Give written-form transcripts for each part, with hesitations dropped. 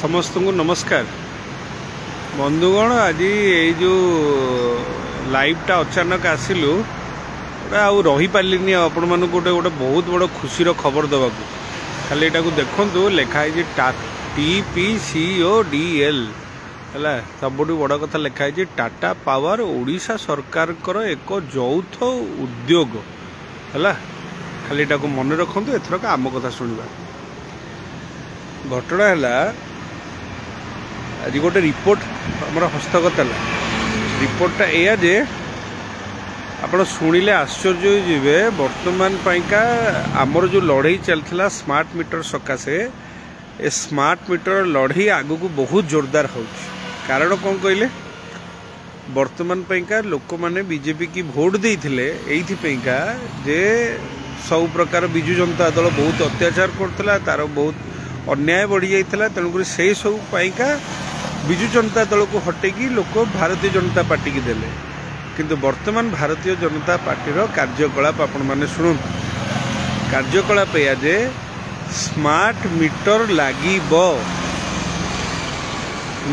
ସମସ୍ତଙ୍କୁ ନମସ୍କାର ବନ୍ଧୁଗଣ। ଆଜି ଏଇ ଯେଉଁ ଲାଇଭ୍ଟା ଅଚାନକ ଆସିଲୁ, ଗୋଟେ ଆଉ ରହିପାରିଲିନି ଆଉ ଆପଣମାନଙ୍କୁ ଗୋଟେ ଗୋଟେ ବହୁତ ବଡ଼ ଖୁସିର ଖବର ଦେବାକୁ। ଖାଲି ଏଇଟାକୁ ଦେଖନ୍ତୁ, ଲେଖା ହେଇଛି TPCODL। ହେଲା, ସବୁଠୁ ବଡ଼ କଥା ଲେଖା ହେଇଛି ଟାଟା ପାୱାର ଓଡ଼ିଶା ସରକାରଙ୍କର ଏକ ଯୌଥ ଉଦ୍ୟୋଗ। ହେଲା, ଖାଲି ଏଟାକୁ ମନେ ରଖନ୍ତୁ। ଏଥରକ ଆମ କଥା ଶୁଣିବା। ଘଟଣା ହେଲା, ଆଜି ଗୋଟେ ରିପୋର୍ଟ ଆମର ହସ୍ତଗତ ହେଲା। ରିପୋର୍ଟଟା ଏଇଆ ଯେ ଆପଣ ଶୁଣିଲେ ଆଶ୍ଚର୍ଯ୍ୟ ହୋଇଯିବେ। ବର୍ତ୍ତମାନ ପାଇଁକା ଆମର ଯେଉଁ ଲଢ଼େଇ ଚାଲିଥିଲା ସ୍ମାର୍ଟ ମିଟର ସକାଶେ, ଏ ସ୍ମାର୍ଟ ମିଟର ଲଢ଼େଇ ଆଗକୁ ବହୁତ ଜୋରଦାର ହେଉଛି। କାରଣ କ'ଣ କହିଲେ, ବର୍ତ୍ତମାନ ପାଇଁକା ଲୋକମାନେ ବିଜେପି କି ଭୋଟ ଦେଇଥିଲେ ଏଇଥିପାଇଁକା ଯେ ସବୁ ପ୍ରକାର ବିଜୁ ଜନତା ଦଳ ବହୁତ ଅତ୍ୟାଚାର କରୁଥିଲା, ତାର ବହୁତ ଅନ୍ୟାୟ ବଢ଼ିଯାଇଥିଲା। ତେଣୁକରି ସେଇ ସବୁ ପାଇଁକା ବିଜୁ ଜନତା ଦଳକୁ ହଟେଇକି ଲୋକ ଭାରତୀୟ ଜନତା ପାର୍ଟିକି ଦେଲେ। କିନ୍ତୁ ବର୍ତ୍ତମାନ ଭାରତୀୟ ଜନତା ପାର୍ଟିର କାର୍ଯ୍ୟକଳାପ ଆପଣମାନେ ଶୁଣନ୍ତୁ। କାର୍ଯ୍ୟକଳାପ ଏଇଆ ଯେ ସ୍ମାର୍ଟ ମିଟର ଲାଗିବ।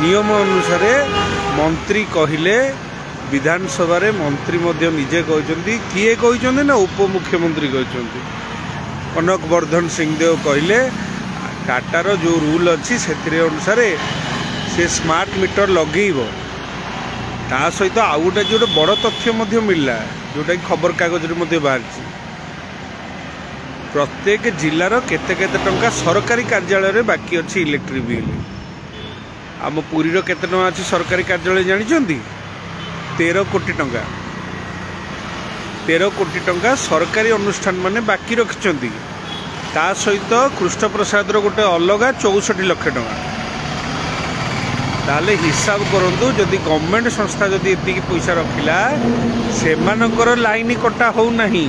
ନିୟମ ଅନୁସାରେ ମନ୍ତ୍ରୀ କହିଲେ, ବିଧାନସଭାରେ ମନ୍ତ୍ରୀ ମଧ୍ୟ ନିଜେ କହିଛନ୍ତି। କିଏ କହିଛନ୍ତି ନା ଉପମୁଖ୍ୟମନ୍ତ୍ରୀ କହିଛନ୍ତି, କନକ ବର୍ଦ୍ଧନ ସିଂଦେଓ କହିଲେ ଟାଟାର ଯେଉଁ ରୁଲ୍ ଅଛି ସେଥିରେ ଅନୁସାରେ ସେ ସ୍ମାର୍ଟ ମିଟର ଲଗେଇବ। ତା ସହିତ ଆଉ ଗୋଟେ ଗୋଟେ ବଡ଼ ତଥ୍ୟ ମଧ୍ୟ ମିଳିଲା, ଯେଉଁଟାକି ଖବରକାଗଜରେ ମଧ୍ୟ ବାହାରିଛି। ପ୍ରତ୍ୟେକ ଜିଲ୍ଲାର କେତେ କେତେ ଟଙ୍କା ସରକାରୀ କାର୍ଯ୍ୟାଳୟରେ ବାକି ଅଛି ଇଲେକ୍ଟ୍ରିକ୍ ବିଲ୍। ଆମ ପୁରୀର କେତେ ଟଙ୍କା ଅଛି ସରକାରୀ କାର୍ଯ୍ୟାଳୟ ଜାଣିଛନ୍ତି? 13 କୋଟି ଟଙ୍କା। 13 କୋଟି ଟଙ୍କା ସରକାରୀ ଅନୁଷ୍ଠାନ ମାନେ ବାକି ରଖିଛନ୍ତି। ତା ସହିତ କୃଷ୍ଣପ୍ରସାଦର ଗୋଟେ ଅଲଗା 64 ଲକ୍ଷ ଟଙ୍କା। ତାହେଲେ ହିସାବ କରନ୍ତୁ, ଯଦି ଗଭର୍ଣ୍ଣମେଣ୍ଟ ସଂସ୍ଥା ଯଦି ଏତିକି ପଇସା ରଖିଲା, ସେମାନଙ୍କର ଲାଇନ କଟା ହେଉନାହିଁ,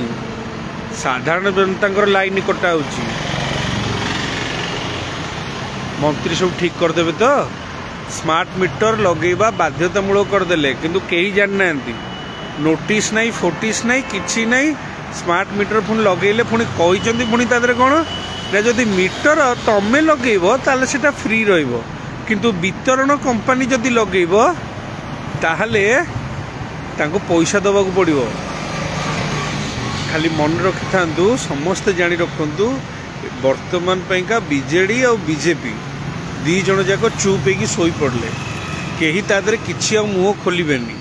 ସାଧାରଣ ଜନତାଙ୍କର ଲାଇନ କଟା ହେଉଛି। ମନ୍ତ୍ରୀ ସବୁ ଠିକ୍ କରିଦେବେ ତ? ସ୍ମାର୍ଟ ମିଟର ଲଗେଇବା ବାଧ୍ୟତାମୂଳକ କରିଦେଲେ, କିନ୍ତୁ କେହି ଜାଣିନାହାନ୍ତି। ନୋଟିସ୍ ନାହିଁ, ଫୋଟିସ୍ ନାହିଁ, କିଛି ନାହିଁ। ସ୍ମାର୍ଟ ମିଟର ପୁଣି ଲଗେଇଲେ, ପୁଣି କହିଛନ୍ତି ପୁଣି ତା ଦେହରେ କ'ଣ ନା ଯଦି ମିଟର ତମେ ଲଗେଇବ ତାହେଲେ ସେଟା ଫ୍ରି ରହିବ, କିନ୍ତୁ ବିତରଣ କମ୍ପାନୀ ଯଦି ଲଗେଇବ ତାହେଲେ ତାଙ୍କୁ ପଇସା ଦେବାକୁ ପଡ଼ିବ। ଖାଲି ମନେ ରଖିଥାନ୍ତୁ, ସମସ୍ତେ ଜାଣି ରଖନ୍ତୁ, ବର୍ତ୍ତମାନ ପାଇଁକା ବିଜେଡ଼ି ଆଉ ବିଜେପି ଦୁଇ ଜଣ ଯାକ ଚୁପ୍ ହେଇକି ଶୋଇପଡ଼ିଲେ। କେହି ତା ଦେହରେ କିଛି ଆଉ ମୁହଁ ଖୋଲିବେନି।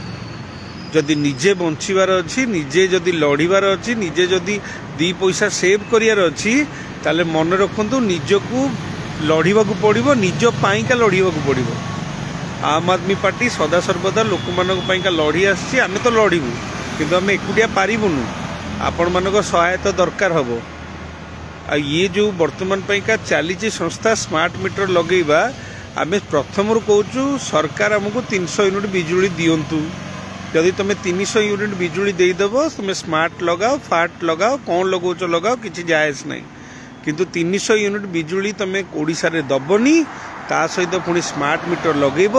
ଯଦି ନିଜେ ବଞ୍ଚିବାର ଅଛି, ନିଜେ ଯଦି ଲଢ଼ିବାର ଅଛି, ନିଜେ ଯଦି 2 ପଇସା ସେଭ୍ କରିବାର ଅଛି, ତାହେଲେ ମନେ ରଖନ୍ତୁ ନିଜକୁ ଲଢ଼ିବାକୁ ପଡ଼ିବ, ନିଜ ପାଇଁକା ଲଢ଼ିବାକୁ ପଡ଼ିବ। ଆମ୍ ଆଦମୀ ପାର୍ଟି ସଦାସର୍ବଦା ଲୋକମାନଙ୍କ ପାଇଁକା ଲଢ଼ି ଆସିଛି। ଆମେ ତ ଲଢ଼ିବୁ, କିନ୍ତୁ ଆମେ ଏକୁଟିଆ ପାରିବୁନୁ, ଆପଣମାନଙ୍କ ସହାୟତା ଦରକାର ହେବ। ଆଉ ଇଏ ଯେଉଁ ବର୍ତ୍ତମାନ ପାଇଁକା ଚାଲିଛି ସଂସ୍ଥା ସ୍ମାର୍ଟ ମିଟର ଲଗେଇବା, ଆମେ ପ୍ରଥମରୁ କହୁଛୁ ସରକାର ଆମକୁ 300 ୟୁନିଟ୍ ବିଜୁଳି ଦିଅନ୍ତୁ। ଯଦି ତୁମେ 300 ୟୁନିଟ୍ ବିଜୁଳି ଦେଇଦେବ, ତୁମେ ସ୍ମାର୍ଟ ଲଗାଅ, ଫାଟ ଲଗାଅ, କ'ଣ ଲଗାଉଛ ଲଗାଅ, କିଛି ଜାଏଜ ନାହିଁ। କିନ୍ତୁ 300 ୟୁନିଟ୍ ବିଜୁଳି ତୁମେ ଓଡ଼ିଶାରେ ଦେବନି, ତା ସହିତ ପୁଣି ସ୍ମାର୍ଟ ମିଟର ଲଗେଇବ,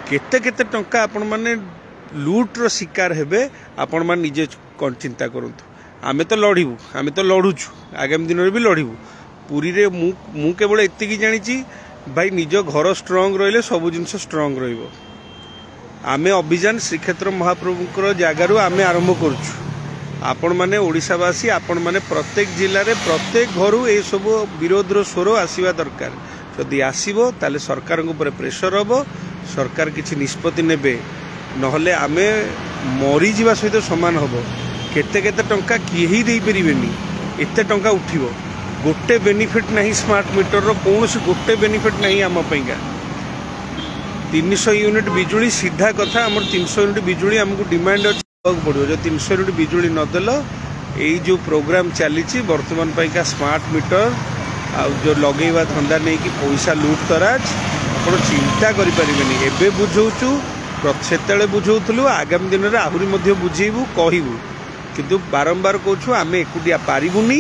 କେତେ କେତେ ଟଙ୍କା ଆପଣମାନେ ଲୁଟ୍ର ଶିକାର ହେବେ, ଆପଣମାନେ ନିଜେ ଚିନ୍ତା କରନ୍ତୁ। ଆମେ ତ ଲଢ଼ିବୁ, ଆମେ ତ ଲଢ଼ୁଛୁ, ଆଗାମୀ ଦିନରେ ବି ଲଢ଼ିବୁ। ପୁରୀରେ ମୁଁ କେବଳ ଏତିକି ଜାଣିଛି ଭାଇ, ନିଜ ଘର ଷ୍ଟ୍ରଙ୍ଗ ରହିଲେ ସବୁ ଜିନିଷ ଷ୍ଟ୍ରଙ୍ଗ ରହିବ। ଆମେ ଅଭିଯାନ ଶ୍ରୀକ୍ଷେତ୍ର ମହାପ୍ରଭୁଙ୍କର ଜାଗାରୁ ଆମେ ଆରମ୍ଭ କରୁଛୁ। ଆପଣମାନେ ଓଡ଼ିଶାବାସୀ, ଆପଣମାନେ ପ୍ରତ୍ୟେକ ଜିଲ୍ଲାରେ ପ୍ରତ୍ୟେକ ଘରୁ ଏସବୁ ବିରୋଧର ସ୍ୱର ଆସିବା ଦରକାର। ଯଦି ଆସିବ ତାହେଲେ ସରକାରଙ୍କ ଉପରେ ପ୍ରେସର ହେବ, ସରକାର କିଛି ନିଷ୍ପତ୍ତି ନେବେ, ନହେଲେ ଆମେ ମରିଯିବା ସହିତ ସମାନ ହେବ। କେତେ କେତେ ଟଙ୍କା କେହି ଦେଇପାରିବେନି, ଏତେ ଟଙ୍କା ଉଠିବ। ଗୋଟେ ବେନିଫିଟ୍ ନାହିଁ ସ୍ମାର୍ଟ ମିଟରର, କୌଣସି ଗୋଟେ ବେନିଫିଟ୍ ନାହିଁ ଆମ ପାଇଁକା। 300 ୟୁନିଟ୍ ବିଜୁଳି, ସିଧା କଥା, ଆମର 300 ୟୁନିଟ୍ ବିଜୁଳି ଆମକୁ ଡିମାଣ୍ଡ ଅଛି, ଦେବାକୁ ପଡ଼ିବ। ଯଦି 300 ୟୁନିଟ୍ ବିଜୁଳି ନଦେଲ, ଏଇ ଯେଉଁ ପ୍ରୋଗ୍ରାମ ଚାଲିଛି ବର୍ତ୍ତମାନ ପାଇଁକା ସ୍ମାର୍ଟ ମିଟର ଆଉ ଯେଉଁ ଲଗେଇବା ଧନ୍ଦା ନେଇକି ପଇସା ଲୁଟ୍ ତରାଜ, ଆପଣ ଚିନ୍ତା କରିପାରିବେନି। ଏବେ ବୁଝାଉଛୁ, ସେତେବେଳେ ବୁଝାଉଥିଲୁ, ଆଗାମୀ ଦିନରେ ଆହୁରି ମଧ୍ୟ ବୁଝେଇବୁ, କହିବୁ। କିନ୍ତୁ ବାରମ୍ବାର କହୁଛୁ ଆମେ ଏକୁଟିଆ ପାରିବୁନି,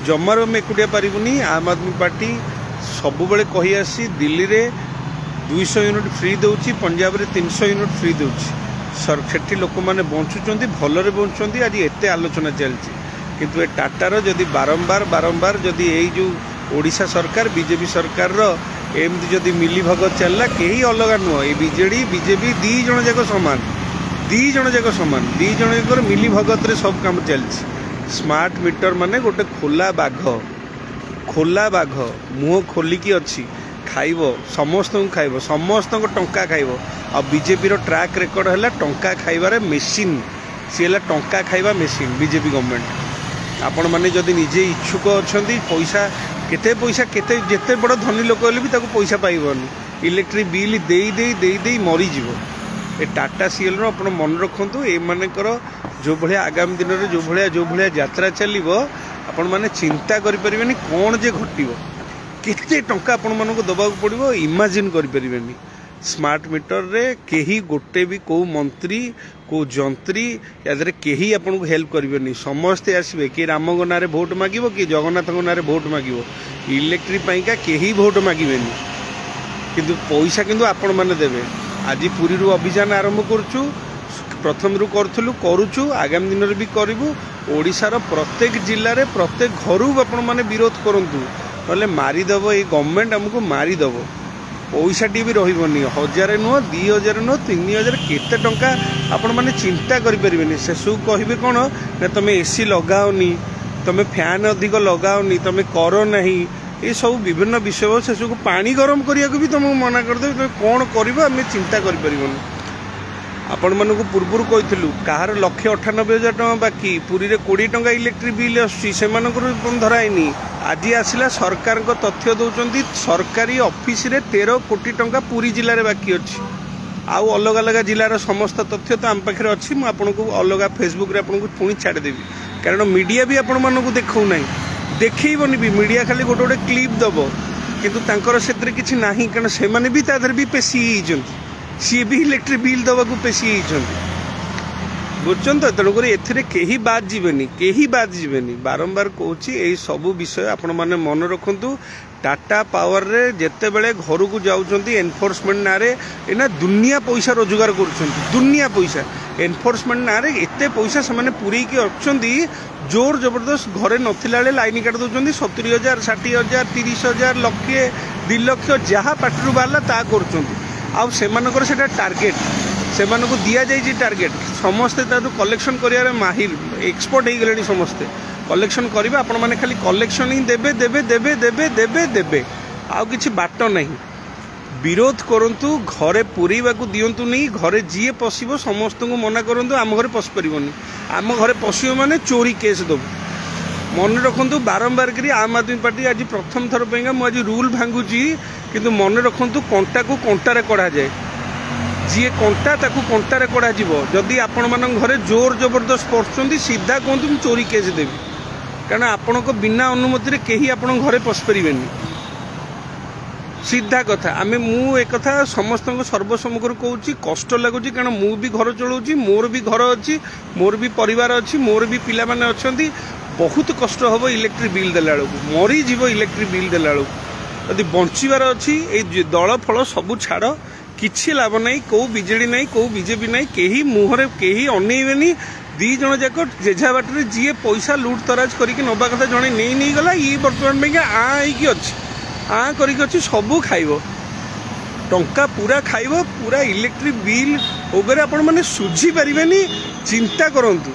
ଜମାରୁ ଆମେ ଏକୁଟିଆ ପାରିବୁନି। ଆମ୍ ଆଦମୀ ପାର୍ଟି ସବୁବେଳେ କହି ଆସି ଦିଲ୍ଲୀରେ 200 ୟୁନିଟ୍ ଫ୍ରି ଦେଉଛି, ପଞ୍ଜାବରେ 300 ୟୁନିଟ୍ ଫ୍ରି ଦେଉଛି। ସେଠି ଲୋକମାନେ ବଞ୍ଚୁଛନ୍ତି, ଭଲରେ ବଞ୍ଚୁଛନ୍ତି। ଆଜି ଏତେ ଆଲୋଚନା ଚାଲିଛି, କିନ୍ତୁ ଏ ଟାଟାର ଯଦି ବାରମ୍ବାର ବାରମ୍ବାର ଯଦି ଏଇ ଯେଉଁ ଓଡ଼ିଶା ସରକାର ବିଜେପି ସରକାରର ଏମିତି ଯଦି ମିଲିଭଗତ ଚାଲିଲା, କେହି ଅଲଗା ନୁହଁ। ଏ ବିଜେଡ଼ି ବିଜେପି ଦୁଇ ଜଣ ଯାକ ସମାନ, ଦୁଇ ଜଣ ଯାକ ସମାନ, ଦୁଇ ଜଣ ଯାକର ମିଲିଭଗତରେ ସବୁ କାମ ଚାଲିଛି। ସ୍ମାର୍ଟ ମିଟର ମାନେ ଗୋଟେ ଖୋଲା ବାଘ, ଖୋଲା ବାଘ ମୁହଁ ଖୋଲିକି ଅଛି, ଖାଇବ ସମସ୍ତଙ୍କୁ, ଖାଇବ ସମସ୍ତଙ୍କ ଟଙ୍କା ଖାଇବ। ଆଉ ବିଜେପିର ଟ୍ରାକ୍ ରେକର୍ଡ଼ ହେଲା ଟଙ୍କା ଖାଇବାରେ ମେସିନ୍। ସିଏ ହେଲା ଟଙ୍କା ଖାଇବା ମେସିନ୍ ବିଜେପି ଗଭର୍ଣ୍ଣମେଣ୍ଟ। ଆପଣମାନେ ଯଦି ନିଜେ ଇଚ୍ଛୁକ ଅଛନ୍ତି, ପଇସା କେତେ, ପଇସା କେତେ, ଯେତେ ବଡ଼ ଧନୀ ଲୋକ ହେଲେ ବି ତାକୁ ପଇସା ପାଇବନି। ଇଲେକ୍ଟ୍ରିକ୍ ବିଲ୍ ଦେଇ ଦେଇ ଦେଇ ଦେଇ ମରିଯିବ। ଏ ଟାଟା ସିଏଲ୍ର ଆପଣ ମନେ ରଖନ୍ତୁ, ଏମାନଙ୍କର ଯେଉଁ ଭଳିଆ ଆଗାମୀ ଦିନରେ ଯେଉଁ ଭଳିଆ ଯାତ୍ରା ଚାଲିବ, ଆପଣମାନେ ଚିନ୍ତା କରିପାରିବେନି କ'ଣ ଯେ ଘଟିବ, କେତେ ଟଙ୍କା ଆପଣମାନଙ୍କୁ ଦେବାକୁ ପଡ଼ିବ, ଇମାଜିନ୍ କରିପାରିବେନି। ସ୍ମାର୍ଟ ମିଟରରେ କେହି ଗୋଟେ ବି, କେଉଁ ମନ୍ତ୍ରୀ, କେଉଁ ଯନ୍ତ୍ରୀ ୟା ଦେହରେ କେହି ଆପଣଙ୍କୁ ହେଲ୍ପ କରିବେନି। ସମସ୍ତେ ଆସିବେ, କିଏ ରାମଙ୍କ ନାଁରେ ଭୋଟ ମାଗିବ, କିଏ ଜଗନ୍ନାଥଙ୍କ ନାଁରେ ଭୋଟ ମାଗିବ। ଇଲେକ୍ଟ୍ରିକ୍ ପାଇଁକା କେହି ଭୋଟ ମାଗିବେନି, କିନ୍ତୁ ପଇସା କିନ୍ତୁ ଆପଣମାନେ ଦେବେ। ଆଜି ପୁରୀରୁ ଅଭିଯାନ ଆରମ୍ଭ କରୁଛୁ। ପ୍ରଥମରୁ କରୁଥିଲୁ, କରୁଛୁ, ଆଗାମୀ ଦିନରେ ବି କରିବୁ। ଓଡ଼ିଶାର ପ୍ରତ୍ୟେକ ଜିଲ୍ଲାରେ ପ୍ରତ୍ୟେକ ଘରୁ ଆପଣମାନେ ବିରୋଧ କରନ୍ତୁ, ନହେଲେ ମାରିଦେବ ଏଇ ଗଭର୍ଣ୍ଣମେଣ୍ଟ, ଆମକୁ ମାରିଦେବ। ପଇସାଟିଏ ବି ରହିବନି। 1000 ନୁହଁ, 2000 ନୁହଁ, 3000, କେତେ ଟଙ୍କା ଆପଣମାନେ ଚିନ୍ତା କରିପାରିବେନି। ସେସବୁ କହିବେ କ'ଣ ନା ତମେ ଏସି ଲଗାଅନି, ତମେ ଫ୍ୟାନ୍ ଅଧିକ ଲଗାଅନି, ତମେ କର ନାହିଁ, ଏସବୁ ବିଭିନ୍ନ ବିଷୟ। ସେସବୁ ପାଣି ଗରମ କରିବାକୁ ବି ତମକୁ ମନା କରିଦେବେ। ତମେ କ'ଣ କରିବ ଆମେ ଚିନ୍ତା କରିପାରିବନି। ଆପଣମାନଙ୍କୁ ପୂର୍ବରୁ କହିଥିଲୁ, କାହାର 1,98,000 ଟଙ୍କା ବାକି, ପୁରୀରେ 20 ଟଙ୍କା ଇଲେକ୍ଟ୍ରିକ୍ ବିଲ୍ ଆସୁଛି, ସେମାନଙ୍କର ଧରା ହେଇନି। ଆଜି ଆସିଲା ସରକାରଙ୍କ ତଥ୍ୟ ଦେଉଛନ୍ତି, ସରକାରୀ ଅଫିସରେ 13 କୋଟି ଟଙ୍କା ପୁରୀ ଜିଲ୍ଲାରେ ବାକି ଅଛି। ଆଉ ଅଲଗା ଅଲଗା ଜିଲ୍ଲାର ସମସ୍ତ ତଥ୍ୟ ତ ଆମ ପାଖରେ ଅଛି। ମୁଁ ଆପଣଙ୍କୁ ଅଲଗା ଫେସବୁକରେ ଆପଣଙ୍କୁ ପୁଣି ଛାଡ଼ିଦେବି, କାରଣ ମିଡ଼ିଆ ବି ଆପଣମାନଙ୍କୁ ଦେଖାଉନାହିଁ, ଦେଖେଇବନି ବି। ମିଡ଼ିଆ ଖାଲି ଗୋଟେ ଗୋଟେ କ୍ଲିପ୍ ଦେବ, କିନ୍ତୁ ତାଙ୍କର ସେଥିରେ କିଛି ନାହିଁ, କାରଣ ସେମାନେ ବି ତା ଦେହରେ ବି ପେଶି ହେଇଛନ୍ତି। ସିଏ ବି ଇଲେକ୍ଟ୍ରିକ୍ ବିଲ୍ ଦେବାକୁ ପେଶି ହେଇଛନ୍ତି, ବୁଝୁଛନ୍ତି ତ? ତେଣୁକରି ଏଥିରେ କେହି ବାଦ ଯିବେନି, କେହି ବାଦ ଯିବେନି। ବାରମ୍ବାର କହୁଛି, ଏଇ ସବୁ ବିଷୟ ଆପଣମାନେ ମନେ ରଖନ୍ତୁ। ଟାଟା ପାୱାରରେ ଯେତେବେଳେ ଘରକୁ ଯାଉଛନ୍ତି ଏନଫୋର୍ସମେଣ୍ଟ ନାଁରେ, ଏଇନା ଦୁନିଆ ପଇସା ରୋଜଗାର କରୁଛନ୍ତି, ଦୁନିଆ ପଇସା। ଏନଫୋର୍ସମେଣ୍ଟ ନାଁରେ ଏତେ ପଇସା ସେମାନେ ପୁରେଇକି ଅଛନ୍ତି। ଜୋର ଜବରଦସ୍ତ ଘରେ ନଥିଲା ବେଳେ ଲାଇନ୍ କାଟି ଦେଉଛନ୍ତି। 70,000, 60,000, 30,000, ଲକ୍ଷେ, 2 ଲକ୍ଷ, ଯାହା ପାଟିରୁ ବାହାରିଲା ତାହା କରୁଛନ୍ତି। ଆଉ ସେମାନଙ୍କର ସେଇଟା ଟାର୍ଗେଟ୍, ସେମାନଙ୍କୁ ଦିଆଯାଇଛି ଟାର୍ଗେଟ୍। ସମସ୍ତେ ତାଠୁ କଲେକ୍ସନ୍ କରିବାରେ ମାହିର, ଏକ୍ସପର୍ଟ ହେଇଗଲେଣି। ସମସ୍ତେ କଲେକ୍ସନ୍ କରିବେ। ଆପଣମାନେ ଖାଲି କଲେକ୍ସନ୍ ହିଁ ଦେବେ, ଦେବେ, ଦେବେ, ଦେବେ, ଦେବେ, ଦେବେ, ଆଉ କିଛି ବାଟ ନାହିଁ। ବିରୋଧ କରନ୍ତୁ, ଘରେ ପୁରେଇବାକୁ ଦିଅନ୍ତୁନି। ଘରେ ଯିଏ ପଶିବ ସମସ୍ତଙ୍କୁ ମନା କରନ୍ତୁ, ଆମ ଘରେ ପଶିପାରିବନି, ଆମ ଘରେ ପଶିବ ମାନେ ଚୋରି କେସ୍ ଦେବୁ। ମନେ ରଖନ୍ତୁ, ବାରମ୍ବାର କରି ଆମ୍ ଆଦମୀ ପାର୍ଟି ଆଜି ପ୍ରଥମ ଥର ପାଇଁକା ମୁଁ ଆଜି ରୁଲ୍ ଭାଙ୍ଗୁଛି, କିନ୍ତୁ ମନେ ରଖନ୍ତୁ, କଣ୍ଟାକୁ କଣ୍ଟାରେ କଢ଼ାଯାଏ। ଯିଏ କଣ୍ଟା ତାକୁ କଣ୍ଟାରେ କଢ଼ାଯିବ। ଯଦି ଆପଣମାନଙ୍କ ଘରେ ଜୋର ଜବରଦସ୍ତ ପଶୁଛନ୍ତି, ସିଧା କୁହନ୍ତୁ, ମୁଁ ଚୋରି କେସ୍ ଦେବି, କାରଣ ଆପଣଙ୍କ ବିନା ଅନୁମତିରେ କେହି ଆପଣଙ୍କ ଘରେ ପଶିପାରିବେନି। ସିଧା କଥା। ମୁଁ ଏକଥା ସମସ୍ତଙ୍କ ସର୍ବସମ୍ମୁଖରେ କହୁଛି। କଷ୍ଟ ଲାଗୁଛି, କାରଣ ମୁଁ ବି ଘର ଚଳାଉଛି, ମୋର ବି ଘର ଅଛି, ମୋର ବି ପରିବାର ଅଛି, ମୋର ବି ପିଲାମାନେ ଅଛନ୍ତି। ବହୁତ କଷ୍ଟ ହେବ ଇଲେକ୍ଟ୍ରିକ୍ ବିଲ୍ ଦେଲା ବେଳକୁ, ମରିଯିବ ଇଲେକ୍ଟ୍ରିକ୍ ବିଲ୍ ଦେଲା ବେଳକୁ। ଯଦି ବଞ୍ଚିବାର ଅଛି, ଏଇ ଦଳ ଫଳ ସବୁ ଛାଡ଼, କିଛି ଲାଭ ନାହିଁ। କେଉଁ ବିଜେଡ଼ି ନାହିଁ, କେଉଁ ବିଜେପି ନାହିଁ, କେହି ମୁହଁରେ କେହି ଅନେଇବେନି। ଦି ଜଣ ଯାକ ଯେଝା ବାଟରେ ଯିଏ ପଇସା ଲୁଟ୍ ତରାଜ କରିକି ନେବା କଥା ଜଣେ ନେଇ ନେଇଗଲା। ଇଏ ବର୍ତ୍ତମାନ ପାଇଁକା ଆଁ ହେଇକି ଅଛି, ଆଁ କରିକି ଅଛି। ସବୁ ଖାଇବ, ଟଙ୍କା ପୁରା ଖାଇବ ପୁରା। ଇଲେକ୍ଟ୍ରିକ୍ ବିଲ୍ ଉପରେ ଆପଣମାନେ ସୁଝି ପାରିବେନି, ଚିନ୍ତା କରନ୍ତୁ।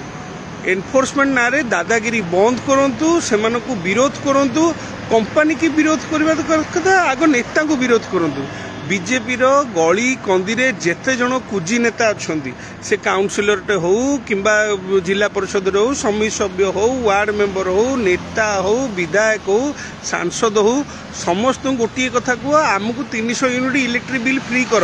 ଏନଫୋର୍ସମେଣ୍ଟ ନାଁରେ ଦାଦାଗିରି ବନ୍ଦ କରନ୍ତୁ, ସେମାନଙ୍କୁ ବିରୋଧ କରନ୍ତୁ। କମ୍ପାନୀକି ବିରୋଧ କରିବା କଥା, ଆଗ ନେତାଙ୍କୁ ବିରୋଧ କରନ୍ତୁ। ବିଜେପିର ଗଳି କନ୍ଦିରେ ଯେତେ ଜଣ କୁଜି ନେତା ଅଛନ୍ତି, ସେ କାଉନସିଲରଟେ ହଉ କିମ୍ବା ଜିଲ୍ଲା ପରିଷଦରେ ହଉ, ସମିତି ସଭ୍ୟ ହଉ, ୱାର୍ଡ ମେମ୍ବର ହଉ, ନେତା ହଉ, ବିଧାୟକ ହଉ, ସାଂସଦ ହଉ, ସମସ୍ତଙ୍କୁ ଗୋଟିଏ କଥା କୁହ, ଆମକୁ 300 ୟୁନିଟ୍ ଇଲେକ୍ଟ୍ରିକ୍ ବିଲ୍ ଫ୍ରି କର।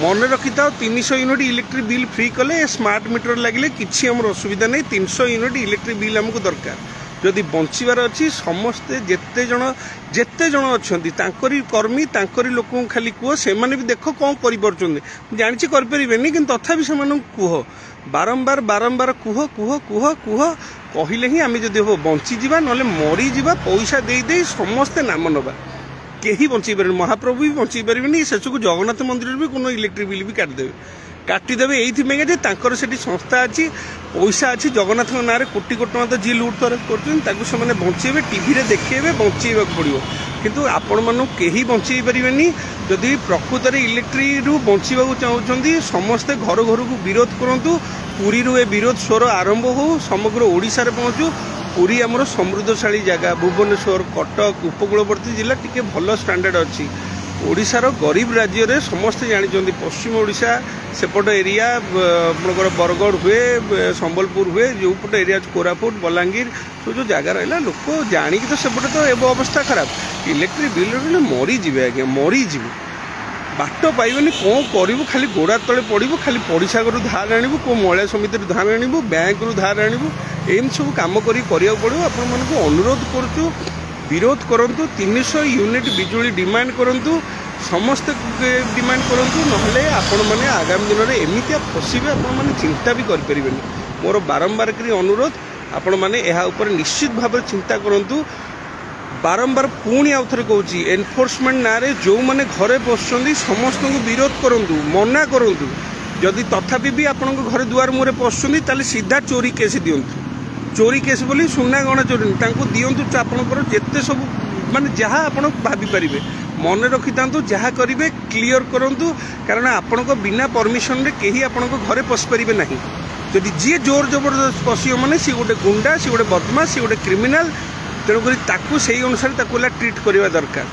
ମନେ ରଖିଥାଅ, 300 ୟୁନିଟ୍ ଇଲେକ୍ଟ୍ରିକ୍ ବିଲ୍ ଫ୍ରି କଲେ, ସ୍ମାର୍ଟ ମିଟର ଲାଗିଲେ କିଛି ଆମର ଅସୁବିଧା ନାହିଁ। 300 ୟୁନିଟ୍ ଇଲେକ୍ଟ୍ରିକ୍ ବିଲ୍ ଆମକୁ ଦରକାର ଯଦି ବଞ୍ଚିବାର ଅଛି। ସମସ୍ତେ ଯେତେ ଜଣ ଅଛନ୍ତି, ତାଙ୍କରି କର୍ମୀ, ତାଙ୍କରି ଲୋକଙ୍କୁ ଖାଲି କୁହ। ସେମାନେ ବି ଦେଖ କ'ଣ କରିପାରୁଛନ୍ତି। ମୁଁ ଜାଣିଛି କରିପାରିବେନି, କିନ୍ତୁ ତଥାପି ସେମାନଙ୍କୁ କୁହ, ବାରମ୍ବାର ବାରମ୍ବାର କୁହ, କୁହ, କୁହ, କୁହ। କହିଲେ ହିଁ ଆମେ ଯଦି ହବ ବଞ୍ଚିଯିବା, ନହେଲେ ମରିଯିବା। ପଇସା ଦେଇ ଦେଇ ସମସ୍ତେ ନାମ ନେବା, କେହି ବଞ୍ଚେଇ ପାରିବେନି। ମହାପ୍ରଭୁ ବି ବଞ୍ଚେଇ ପାରିବେନି। ଶେଷକୁ ଜଗନ୍ନାଥ ମନ୍ଦିରରେ ବି কোনো ଇଲେକ୍ଟ୍ରିକ୍ ବିଲ୍ ବି କାଟିଦେବେ। କାଟିଦେବେ ଏଇଥିପାଇଁ ଯେ ତାଙ୍କର ସେଠି ସଂସ୍ଥା ଅଛି, ପଇସା ଅଛି, ଜଗନ୍ନାଥଙ୍କ ନାଁରେ କୋଟି କୋଟି ଟଙ୍କା ତ ଯିଏ ଲୁଟ୍ କରୁଛନ୍ତି ତାକୁ ସେମାନେ ବଞ୍ଚେଇବେ, ଟିଭିରେ ଦେଖେଇବେ, ବଞ୍ଚେଇବାକୁ ପଡ଼ିବ। କିନ୍ତୁ ଆପଣମାନଙ୍କୁ କେହି ବଞ୍ଚେଇ ପାରିବେନି। ଯଦି ପ୍ରକୃତରେ ଇଲେକ୍ଟ୍ରିରୁ ବଞ୍ଚିବାକୁ ଚାହୁଁଛନ୍ତି, ସମସ୍ତେ ଘର ଘରକୁ ବିରୋଧ କରନ୍ତୁ। ପୁରୀରୁ ଏ ବିରୋଧ ସ୍ୱର ଆରମ୍ଭ ହେଉ, ସମଗ୍ର ଓଡ଼ିଶାରେ ପହଞ୍ଚୁ। ପୁରୀ ଆମର ସମୃଦ୍ଧଶାଳୀ ଜାଗା, ଭୁବନେଶ୍ୱର, କଟକ, ଉପକୂଳବର୍ତ୍ତୀ ଜିଲ୍ଲା ଟିକେ ଭଲ ଷ୍ଟାଣ୍ଡାର୍ଡ଼ ଅଛି। ଓଡ଼ିଶାର ଗରିବ ରାଜ୍ୟରେ ସମସ୍ତେ ଜାଣିଛନ୍ତି, ପଶ୍ଚିମ ଓଡ଼ିଶା ସେପଟ ଏରିଆ ଆପଣଙ୍କର ବରଗଡ଼ ହୁଏ, ସମ୍ବଲପୁର ହୁଏ, ଯେଉଁପଟ ଏରିଆ ଅଛି, କୋରାପୁଟ, ବଲାଙ୍ଗୀର, ସବୁ ଯେଉଁ ଜାଗା ରହିଲା, ଲୋକ ଜାଣିକି ତ ସେପଟେ ତ ଏବେ ଅବସ୍ଥା ଖରାପ। ଇଲେକ୍ଟ୍ରିକ୍ ବିଲ୍ ମରିଯିବେ ଆଜ୍ଞା, ମରିଯିବେ, ବାଟ ପାଇବେନି। କ'ଣ କରିବୁ? ଖାଲି ଗୋଡ଼ା ତଳେ ପଡ଼ିବୁ, ଖାଲି ପଡ଼ିଶା ଘରୁ ଧାର ଆଣିବୁ, କେଉଁ ମହିଳା ସମିତିରୁ ଧାର ଆଣିବୁ, ବ୍ୟାଙ୍କରୁ ଧାର ଆଣିବୁ, ଏମିତି ସବୁ କାମ କରି କରିବାକୁ ପଡ଼ିବ। ଆପଣମାନଙ୍କୁ ଅନୁରୋଧ କରୁଛୁ, ବିରୋଧ କରନ୍ତୁ, 300 ୟୁନିଟ୍ ବିଜୁଳି ଡିମାଣ୍ଡ କରନ୍ତୁ, ସମସ୍ତେ ଡିମାଣ୍ଡ କରନ୍ତୁ। ନହେଲେ ଆପଣମାନେ ଆଗାମୀ ଦିନରେ ଏମିତିଆ ଫସିବେ, ଆପଣମାନେ ଚିନ୍ତା ବି କରିପାରିବେନି। ମୋର ବାରମ୍ବାର କରି ଅନୁରୋଧ, ଆପଣମାନେ ଏହା ଉପରେ ନିଶ୍ଚିତ ଭାବରେ ଚିନ୍ତା କରନ୍ତୁ। ବାରମ୍ବାର ପୁଣି ଆଉ ଥରେ କହୁଛି, ଏନଫୋର୍ସମେଣ୍ଟ ନାଁରେ ଯେଉଁମାନେ ଘରେ ପଶୁଛନ୍ତି ସମସ୍ତଙ୍କୁ ବିରୋଧ କରନ୍ତୁ, ମନା କରନ୍ତୁ। ଯଦି ତଥାପି ବି ଆପଣଙ୍କ ଘରେ ଦୁଆର ମୁହଁରେ ପଶୁଛନ୍ତି, ତାହେଲେ ସିଧା ଚୋରି କେସ୍ ଦିଅନ୍ତୁ। ଚୋରି କେସ୍ ବୋଲି ସୁନା ଗହଣା ଚୋରି ତାଙ୍କୁ ଦିଅନ୍ତୁ। ଆପଣଙ୍କର ଯେତେ ସବୁ ମାନେ ଯାହା ଆପଣ ଭାବିପାରିବେ ମନେ ରଖିଥାନ୍ତୁ, ଯାହା କରିବେ କ୍ଲିଅର କରନ୍ତୁ। କାରଣ ଆପଣଙ୍କ ବିନା ପରମିସନରେ କେହି ଆପଣଙ୍କ ଘରେ ପଶିପାରିବେ ନାହିଁ। ଯଦି ଯିଏ ଜୋର ଜବରଦସ୍ତ ପଶିବ, ମାନେ ସିଏ ଗୋଟେ ଗୁଣ୍ଡା, ସିଏ ଗୋଟେ ବଦମାସ, ସିଏ ଗୋଟେ କ୍ରିମିନାଲ। ତେଣୁକରି ତାକୁ ସେଇ ଅନୁସାରେ ତାକୁ ହେଲା ଟ୍ରିଟ୍ କରିବା ଦରକାର।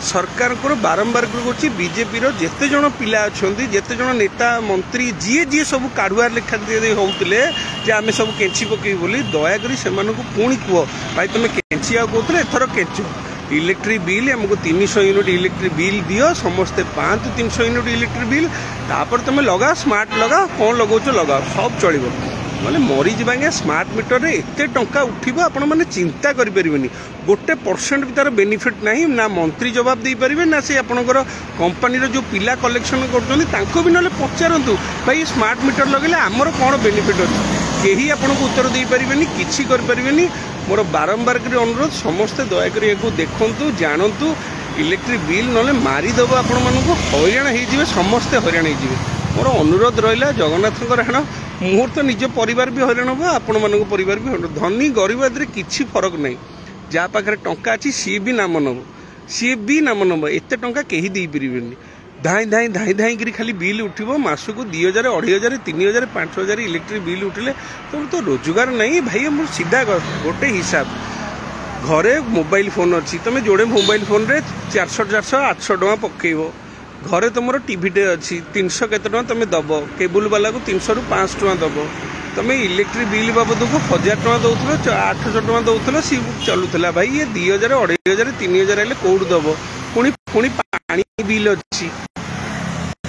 ସରକାରଙ୍କର ବାରମ୍ବାର କହୁଛି, ବିଜେପିର ଯେତେ ଜଣ ପିଲା ଅଛନ୍ତି, ଯେତେ ଜଣ ନେତା ମନ୍ତ୍ରୀ, ଯିଏ ଯିଏ ସବୁ କାଢୁଆ ଲେଖା ହେଉଥିଲେ ଯେ ଆମେ ସବୁ କେଞ୍ଚି ପକେଇବୁ ବୋଲି, ଦୟାକରି ସେମାନଙ୍କୁ ପୁଣି କୁହ, ଭାଇ ତୁମେ କେଞ୍ଚି ଆଉ କହୁଥିଲେ, ଏଥର କେଞ୍ଚ। ଇଲେକ୍ଟ୍ରିକ୍ ବିଲ୍ ଆମକୁ 300 ୟୁନିଟ୍ ଇଲେକ୍ଟ୍ରିକ୍ ବିଲ୍ ଦିଅ, ସମସ୍ତେ ପାଆନ୍ତୁ 300 ୟୁନିଟ୍ ଇଲେକ୍ଟ୍ରିକ୍ ବିଲ୍। ତାପରେ ତୁମେ ଲଗାଅ, ସ୍ମାର୍ଟ ଲଗାଅ, କ'ଣ ଲଗାଉଛ ଲଗାଅ, ସବୁ ଚଳିବ। ନହେଲେ ମରିଯିବା ଆଜ୍ଞା। ସ୍ମାର୍ଟ ମିଟରରେ ଏତେ ଟଙ୍କା ଉଠିବ ଆପଣମାନେ ଚିନ୍ତା କରିପାରିବେନି। 1% ବି ତାର ବେନିଫିଟ୍ ନାହିଁ। ନା ମନ୍ତ୍ରୀ ଜବାବ ଦେଇପାରିବେ, ନା ସେ ଆପଣଙ୍କର କମ୍ପାନୀର ଯେଉଁ ପିଲା କଲେକ୍ସନ୍ କରୁଛନ୍ତି ତାଙ୍କୁ ବି ନହେଲେ ପଚାରନ୍ତୁ, ଭାଇ ସ୍ମାର୍ଟ ମିଟର ଲଗେଇଲେ ଆମର କ'ଣ ବେନିଫିଟ୍ ଅଛି? କେହି ଆପଣଙ୍କୁ ଉତ୍ତର ଦେଇପାରିବେନି, କିଛି କରିପାରିବେନି। ମୋର ବାରମ୍ବାର କରି ଅନୁରୋଧ, ସମସ୍ତେ ଦୟାକରି ଏହାକୁ ଦେଖନ୍ତୁ, ଜାଣନ୍ତୁ। ଇଲେକ୍ଟ୍ରିକ୍ ବିଲ୍ ନହେଲେ ମାରିଦେବ ଆପଣମାନଙ୍କୁ, ହଇରାଣ ହେଇଯିବେ, ସମସ୍ତେ ହଇରାଣ ହେଇଯିବେ। ମୋର ଅନୁରୋଧ ରହିଲା, ଜଗନ୍ନାଥଙ୍କର ରାଣ, ମୋର ତ ନିଜ ପରିବାର ବି ହଇରାଣ ହେବ, ଆପଣମାନଙ୍କ ପରିବାର ବି ହଇରାଣ। ଧନୀ ଗରିବ ଏଥିରେ କିଛି ଫରକ ନାହିଁ। ଯାହା ପାଖରେ ଟଙ୍କା ଅଛି ସିଏ ବି ନାମ ନେବ, ସିଏ ବି ନାମ ନେବ। ଏତେ ଟଙ୍କା କେହି ଦେଇପାରିବେନି। ଧାଇଁ ଧାଇଁ ଧାଇଁ ଧାଇଁକିରି ଖାଲି ବିଲ୍ ଉଠିବ ମାସକୁ 2000, 2500, 3000, 5000 ଇଲେକ୍ଟ୍ରିକ୍ ବିଲ୍ ଉଠିଲେ ତମର ତ ରୋଜଗାର ନାହିଁ ଭାଇ। ଆମର ସିଧା ଗୋଟେ ହିସାବ, ଘରେ ମୋବାଇଲ ଫୋନ୍ ଅଛି, ତମେ ଯୋଡ଼େ ମୋବାଇଲ ଫୋନ୍ରେ 400 400 800 ଟଙ୍କା ପକେଇବ। ଘରେ ତୁମର ଟିଭିଟେ ଅଛି, 300 କେତେ ଟଙ୍କା ତୁମେ ଦେବ, କେବୁଲ ବାଲାକୁ 300ରୁ 500 ଟଙ୍କା ଦେବ। ତୁମେ ଇଲେକ୍ଟ୍ରିକ୍ ବିଲ୍ ବାବଦକୁ 1000 ଟଙ୍କା ଦେଉଥିଲ, 800 ଟଙ୍କା ଦେଉଥିଲ, ସିଏ ଚଲୁଥିଲା ଭାଇ। ଇଏ 2000, 2500, 3000 ହେଲେ କେଉଁଠୁ ଦେବ? ପୁଣି ପୁଣି ପାଣି ବିଲ୍ ଅଛି,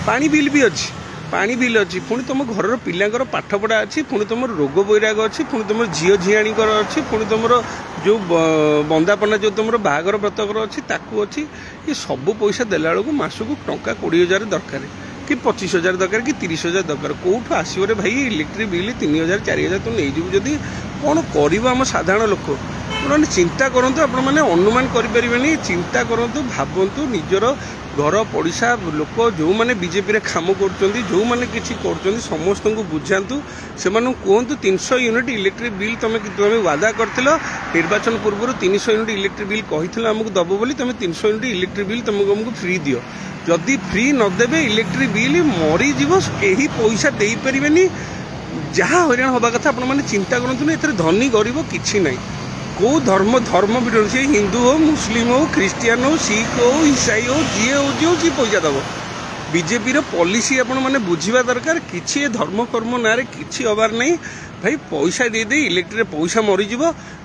ପାଣି ବିଲ୍ ବି ଅଛି, ପାଣି ବିଲ୍ ଅଛି। ପୁଣି ତୁମ ଘରର ପିଲାଙ୍କର ପାଠପଢ଼ା ଅଛି, ପୁଣି ତୁମର ରୋଗ ବୈରାଗ ଅଛି, ପୁଣି ତୁମର ଝିଅ ଝିଆଣୀଙ୍କର ଅଛି, ପୁଣି ତୁମର ଯେଉଁ ବନ୍ଦାପନା, ଯେଉଁ ତୁମର ବାହାଘର ବ୍ରତଘର ଅଛି ତାକୁ ଅଛି। ଏ ସବୁ ପଇସା ଦେଲା ବେଳକୁ ମାସକୁ ଟଙ୍କା 20,000 ଦରକାର, କି 25,000 ଦରକାର, କି 30,000 ଦରକାର। କେଉଁଠୁ ଆସିବ ରେ ଭାଇ? ଇଲେକ୍ଟ୍ରିକ୍ ବିଲ୍ 3000 4000 ତୁ ନେଇଯିବୁ ଯଦି, କ'ଣ କରିବ ଆମ ସାଧାରଣ ଲୋକ? ଆପଣମାନେ ଚିନ୍ତା କରନ୍ତୁ, ଆପଣମାନେ ଅନୁମାନ କରିପାରିବେନି। ଚିନ୍ତା କରନ୍ତୁ, ଭାବନ୍ତୁ। ନିଜର ଘର ପଡ଼ିଶା ଲୋକ ଯେଉଁମାନେ ବିଜେପିରେ କାମ କରୁଛନ୍ତି, ଯେଉଁମାନେ କିଛି କରୁଛନ୍ତି, ସମସ୍ତଙ୍କୁ ବୁଝାନ୍ତୁ, ସେମାନଙ୍କୁ କୁହନ୍ତୁ 300 ୟୁନିଟ୍ ଇଲେକ୍ଟ୍ରିକ୍ ବିଲ୍ ତୁମେ ୱାଦା କରିଥିଲ ନିର୍ବାଚନ ପୂର୍ବରୁ, 300 ୟୁନିଟ୍ ଇଲେକ୍ଟ୍ରିକ୍ ବିଲ୍ କହିଥିଲ ଆମକୁ ଦେବ ବୋଲି, ତୁମେ 300 ୟୁନିଟ୍ ଇଲେକ୍ଟ୍ରିକ୍ ବିଲ୍ ତୁମକୁ ଆମକୁ ଫ୍ରି ଦିଅ। ଯଦି ଫ୍ରି ନଦେବେ ଇଲେକ୍ଟ୍ରିକ୍ ବିଲ୍ ମରିଯିବ, କେହି ପଇସା ଦେଇପାରିବେନି। ଯାହା ହଇରାଣ ହେବା କଥା ଆପଣମାନେ ଚିନ୍ତା କରନ୍ତୁନି। ଏଥିରେ ଧନୀ ଗରିବ କିଛି ନାହିଁ, କେଉଁ ଧର୍ମ ଧର୍ମ ବିରୋଧ, ସେ ହିନ୍ଦୁ ହଉ, ମୁସଲିମ ହଉ, ଖ୍ରୀଷ୍ଟିଆନ ହଉ, ଶିଖ ହଉ, ଇସାଇ ହଉ, ଯିଏ ହେଉଛି ହଉ, ସିଏ ପଇସା ଦେବ। ବିଜେପିର ପଲିସି ଆପଣମାନେ ବୁଝିବା ଦରକାର। କିଛି ଏ ଧର୍ମ କର୍ମ ନାଁରେ କିଛି ହେବାର ନାହିଁ ଭାଇ। ପଇସା ଦେଇଦେଇ ଇଲେକ୍ଟ୍ରିରେ ପଇସା ମରିଯିବ।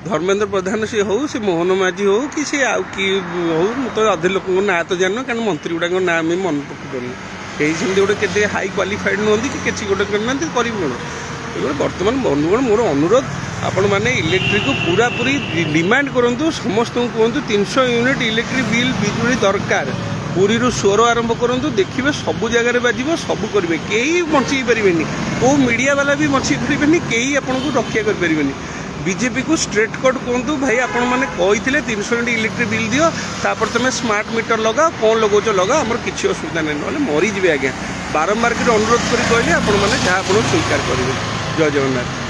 ଧର୍ମେନ୍ଦ୍ର ପ୍ରଧାନ ସେ ହଉ, ସେ ମୋହନ ମାଝୀ ହଉ, କି ସେ ଆଉ କିଏ ହଉ, ମୁଁ ତ ଅଧେ ଲୋକଙ୍କ ନାଁ ତ ଜାଣିନ, କାରଣ ମନ୍ତ୍ରୀ ଗୁଡ଼ାଙ୍କ ନାଁ ଆମେ ମନେ ପକାଇ ପାରୁନୁ। କେହି ସେମିତି ଗୋଟେ କେତେ ହାଇ କ୍ୱାଲିଫାଏଡ଼ ନୁହନ୍ତି କି କିଛି ଗୋଟେ କରିନାହାନ୍ତି, କରିବୁ କ'ଣ? ତେଣୁ ବର୍ତ୍ତମାନ ବନ୍ଧୁଗଣ, ମୋର ଅନୁରୋଧ, ଆପଣମାନେ ଇଲେକ୍ଟ୍ରିକୁ ପୁରାପୁରି ଡିମାଣ୍ଡ କରନ୍ତୁ, ସମସ୍ତଙ୍କୁ କୁହନ୍ତୁ 300 ୟୁନିଟ୍ ଇଲେକ୍ଟ୍ରିକ୍ ବିଲ୍ ବିଜୁଳି ଦରକାର। ପୁରୀରୁ ସ୍ୱର ଆରମ୍ଭ କରନ୍ତୁ, ଦେଖିବେ ସବୁ ଜାଗାରେ ବାଜିବ, ସବୁ କରିବେ, କେହି ବଞ୍ଚେଇ ପାରିବେନି, କେଉଁ ମିଡ଼ିଆ ବାଲା ବି ବଞ୍ଚେଇ ପାରିବେନି, କେହି ଆପଣଙ୍କୁ ରକ୍ଷା କରିପାରିବେନି। ବିଜେପିକୁ ଷ୍ଟ୍ରେଟ୍ କଟ୍ କୁହନ୍ତୁ, ଭାଇ ଆପଣମାନେ କହିଥିଲେ 300 ୟୁନିଟ୍ ଇଲେକ୍ଟ୍ରିକ୍ ବିଲ୍ ଦିଅ, ତାପରେ ତୁମେ ସ୍ମାର୍ଟ ମିଟର ଲଗାଅ, କ'ଣ ଲଗାଉଛ ଲଗାଅ, ଆମର କିଛି ଅସୁବିଧା ନାହିଁ। ନହେଲେ ମରିଯିବେ ଆଜ୍ଞା। ବାରମ୍ବାର କରି ଅନୁରୋଧ କରି କହିଲେ ଆପଣମାନେ ଯାହା ଆପଣ ସ୍ୱୀକାର କରିବେ। ଜୟ ଜଗନ୍ନାଥ।